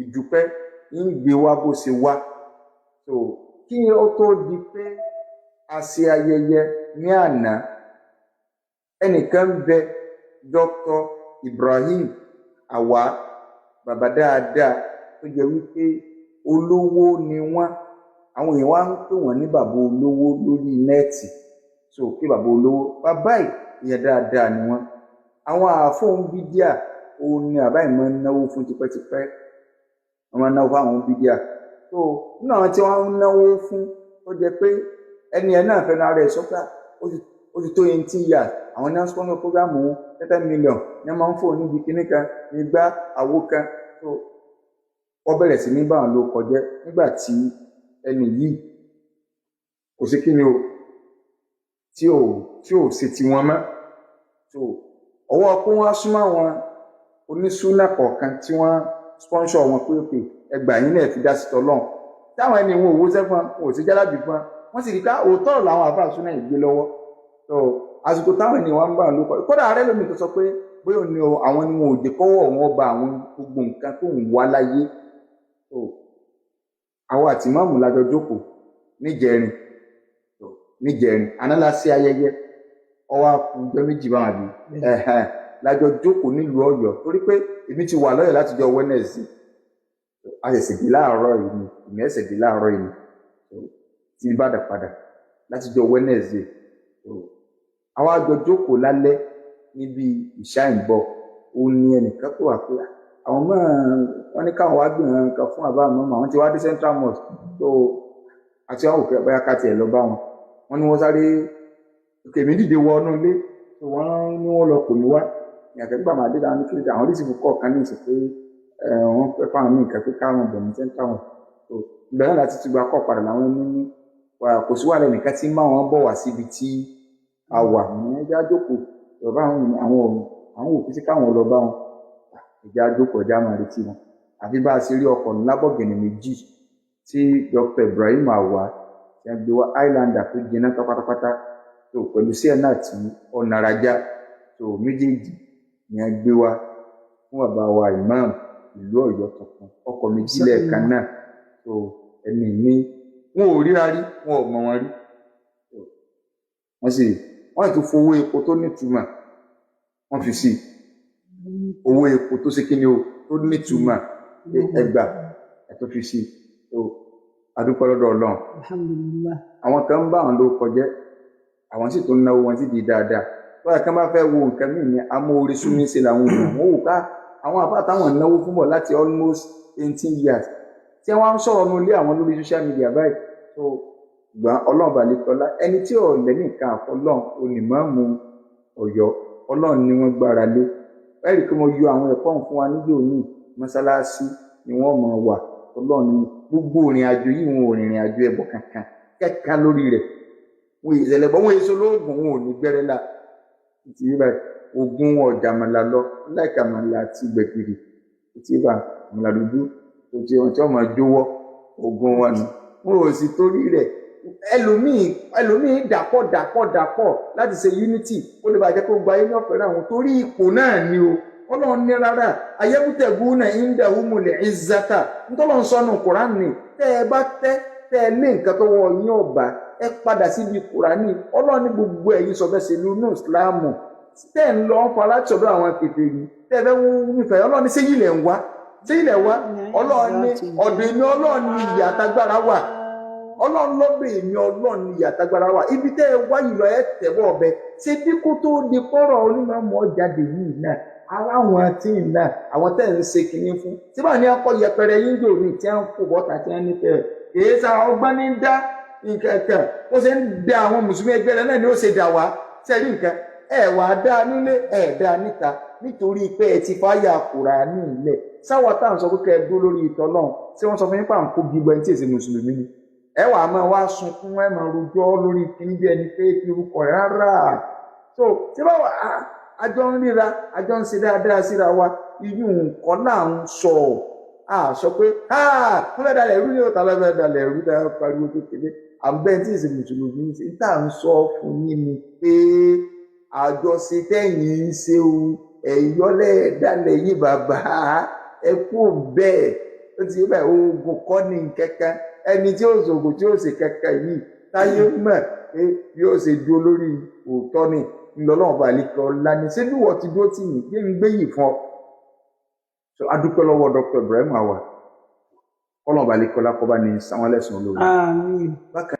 Ìdúpẹ́ ń gbé wá bó ṣe wá. So kí ó tó di pé a ṣe ayẹyẹ ní àná, ẹnìkan ń bẹ, Dr. Ibrahim Awa, bàbá dáadáa tó jẹ́ wípé olówó ni wọ́n. Àwọn èèyàn wá ń pè wọ́n ní bàbá olówó lórí net. So pé bàbá olówó, bàbá yìí, èèyàn dáadáa ni wọ́n. Àwọn àáfòun bídíà òun ni bàbá yìí máa ń náwó fún tipẹ́tipẹ́. Wọ́n máa ń náwó fún àwọn bídíà. So nínú àwọn tí wọ́n ń náwó fún, ó jẹ́ pé ẹni ẹ̀ náà fẹ́ràn ara ẹ̀ sọ́kà, ó ti tó 18 years àwọn náà sponsor program òun, 10 million ní wọ́n máa ń fò níbi kinní kan nígbà àwo kan. So wọ́n bẹ̀rẹ̀ sí ní bá wọn ló kọjá nígbà tí ẹni yìí kò sí kíni o, tí ò ṣe tiwọn mọ́. So ọwọ́ pé wọ́n á súnmọ́ àwọn oníṣúná kọ̀ọ̀kan tí wọ́n sponsor wọn pé òkè ẹgbàá yín náà fi dá sí tọ́lọ́run, táwọn ẹni wọn ò wó sẹ́fún wọn, ò sí jálàbí fún wọn, wọ́n sì rí ká òótọ́ làwọn àfáà súná ìgbé lọ́wọ́. So àsìkò táwọn ènìyàn wá ń bá wọn ló kọ, kódà ààrẹ lómi tó sọ pé bóyá òní o, àwọn ni wọn ò jẹ́ kọ́wọ́ wọn ba àwọn gbogbo nǹkan tó ń wá láyé. So àwọn àti ìmáàmù lájọ jókòó níjẹrin. So níjẹrin àná la ṣe ayẹyẹ, ọwọ́ àkùjọ méjì báwọn àbí ẹ̀hẹ̀n lájọ jókòó nílùú Ọ̀yọ́, torí pé èmi ti wà lọ́yọ̀ láti jọ Wednesday. A ṣẹ̀ṣẹ̀ dé láàárọ̀ yìí ni, èmi ẹ̀ṣẹ̀ dé láàárọ̀ yìí ni. So tí Ìbàdàn padà láti jọ Wednesday. So àwa àjọ jókòó lálẹ́ níbi ìṣá ìbọ̀. Ó ní ẹnìkan tó wà pé àwọn mọ́ wọn ní káwọn wá gbìyànjú nǹkan fún àbá àmọ́ àwọn tí wá dé Central Mosque. So àti àwọn òkè bóyá ká tiẹ̀ lọ bá wọn. Wọn ní wọ́n sáré èmi dìde wọnú ilé. So wọ́n ní wọ́n lọ pè mí wá ní àtẹ̀gbà máa dé dáhùn ní kílódé àwọn oríṣiríṣi kọ̀ọ̀kan ní ìsìn pé wọ́n fẹ́ fáwọn ní nǹkan pé káwọn bọ̀ ní Central Mosque. So ìgbà náà láti tún gba kọ́ padà làwọn ẹni ní kò sí wàhálà, ẹnìkan tí máa wọn bọ̀ wá síbi tí a wà ní ẹjẹ́ àjókòó lọ bá àwọn àwọn òkú sí káwọn lọ bá wọn, ẹjẹ́ àjókòó, ẹjẹ́ àmọ́ retí wọn. Àfi bá a ṣe rí ọkọ̀ ńlá bọ̀gìnì méjì tí Dr. Ibrahim Awa tí wọ́n gbé wá, Highlander tó jiná tán pátápátá tó pẹ̀lú sienna tí ọ̀nàràjá tó méjèèjì ni wọ́n gbé wá fún bàbá wa imam ìlú Ọ̀yọ́ tuntun. Ọkọ̀ méjì lẹ́ẹ̀kan náà. Tó ẹni ní wọn ò ríra rí, wọn ò mọ̀ wọn rí, wọ́n sì tún fowó epo tó nítumọ̀ wọ́n fi sí owó epo tó ṣe kíni o, tó nítumọ̀, ẹgbà ẹ̀ tó fi sí. Tó adúpẹ́ lọ́dọ̀ Ọlọ́run. Alhamdulillah. Àwọn kan ń bá àwọn ló kọjẹ́, àwọn sì tún náwó wọn sì di dáadáa. Báyà kan bá fẹ́ wo nǹkan míì ní amóore súnmí ṣe làwọn èèyàn wọ́n wò ká àwọn àbá táwọn náwó fún bọ̀ láti almost 18 years tí wọ́n ń sọ̀rọ̀ nínú ilé àwọn lórí social media báyìí. Tó gbọ́n Ọlọ́run balẹ̀ tọ́lá, ẹni tí ò lẹ́nìkan àfọlọ́run onímọ̀ọ́mù Ọ̀yọ́, Ọlọ́run ni wọ́n gbára lé. Ẹ̀rí pé mo yọ àwọn ẹ̀kọ́ fún wa níjó ní mọ́sálásí ni wọ́n mọ̀ wà. Ọlọ́run ni gbogbo ìrìn àjò yìí, wọn ò rìnrìn àjò ẹbọ kankan kẹ́kẹ́ lórí rẹ̀. Wọn ìṣẹ̀lẹ̀ bọ́, wọn èso lóògùn, wọn ò ní gbẹ́rẹ́ la ti rí báyìí. Ogun ọ̀jàmọ̀lá lọ láìka àmàlà àti gbẹ̀gìrì ti bá àmàlà dúdú tó ti wọn tí wọn máa jówọ́ ogun wọn ni. Wọn ò sì torí rẹ̀ ẹlòmíì ẹlòmíì dàpọ̀ dàpọ̀ dàpọ̀ láti ṣe unity, ó lè bàjẹ́ kó gba ayé ní ọ̀fẹ́ náà torí ipò náà ni o. Ọlọ́run ní rárá, ayébútẹ̀gù náà ń dà wúmùlẹ̀ ìzàtà ntọ́lọ́run sọnù Kùránì, tẹ́ ẹ bá tẹ́ tẹ́ ẹ lé nǹkan tó wọ yín ọ̀bà, ẹ padà síbi Kùránì. Ọlọ́run ní gbogbo ẹ̀yin sọ̀bẹ́sẹ̀lú ní Ìsìláàmù tẹ́ ẹ̀ ń lọ fara sọ̀dọ̀ àwọn kèfèrí tẹ́ ẹ fẹ́ wọ́n nífẹ̀ẹ́. Ọlọ́run ní séyìí lẹ̀ ń wá, séyìí lẹ̀ wá? Ọlọ́run ní ọ̀dọ̀ èmi Ọlọ́run ní ìyà àtagbára wà. Ọlọ́run lọ́dọ̀ èmi Ọlọ́run ní ìyà àtagbára wà. Ibi tẹ́ ẹ wá yìí lọ, ẹ tẹ̀wọ́ ọbẹ̀ ṣé bí kó tó di kọ́rọ̀ onímọ̀ jáde yìí náà, ara àwọn tí ń náà àwọn tẹ́ ń ṣe kinní fún tí báà ní akọ yẹpẹrẹ yín jò ní tí wọ́n kó bọ́ta tí wọ́n nífẹ̀ẹ́ kìí sa ọgbọ́n ní dá nǹkan kan. Ó ṣe ń da àwọn mùsùlùmí ẹgbẹ́ rẹ náà ni ó ṣe dà wá sẹ́rí nǹkan ẹ wà á dá nílé ẹ dá níta, nítorí pé ẹ ti fáyà Kùránì ilẹ̀ sáwọ́ tá à ń sọ pé kẹ́ ẹ dúró lórí ìtọ́ náà tí wọ́n sọ fún yín pà ń kó gbígbọ́ ẹni tí èsì mùsùlùmí ni. Ẹ wà á máa wá sunkún, ẹ máa rojọ́ lórí kíní bí ẹni pé kí orúkọ rẹ rárá. So tí báwa àjọ ń ríra, àjọ ń ṣe dáadáa síra wa, iyún nǹkan là ń sọ. A sọ pé wọ́n fẹ́ dalẹ̀ irú ní òtá lọ́fẹ́ dalẹ̀ irú dáa pariwo kékeré àbẹ́ tí èsì mùsùlùmí ṣe ń tà ń sọ fún yín ni pé àjọṣe tẹ́yìn ń ṣe o, ẹ̀yọ́lẹ̀ dalẹ̀ yín bàbá ẹ kú bẹ́ẹ̀. Ó ti bẹ́ẹ̀, oògùn kọ́ ní kẹ́kẹ́. Ẹni tí ó ṣoògùn, tí ó ṣe kẹ́kẹ́ yìí, táyé mọ̀ pé yóò ṣe dúró lórí òótọ́ ni ńlọlọ́wọ́n bá lè kọ́ lani. Ṣé bí wọ́n ti dúró tì mí gbé ń gbé yìí fún ọ? So adúpẹ́ lọ́wọ́ Dr. Ibrahim Awa, kọ́lọ́n bá lè kọ́ lákọ́ bá ní sanwó lẹ́sùn olórí. Àmín. Bákan.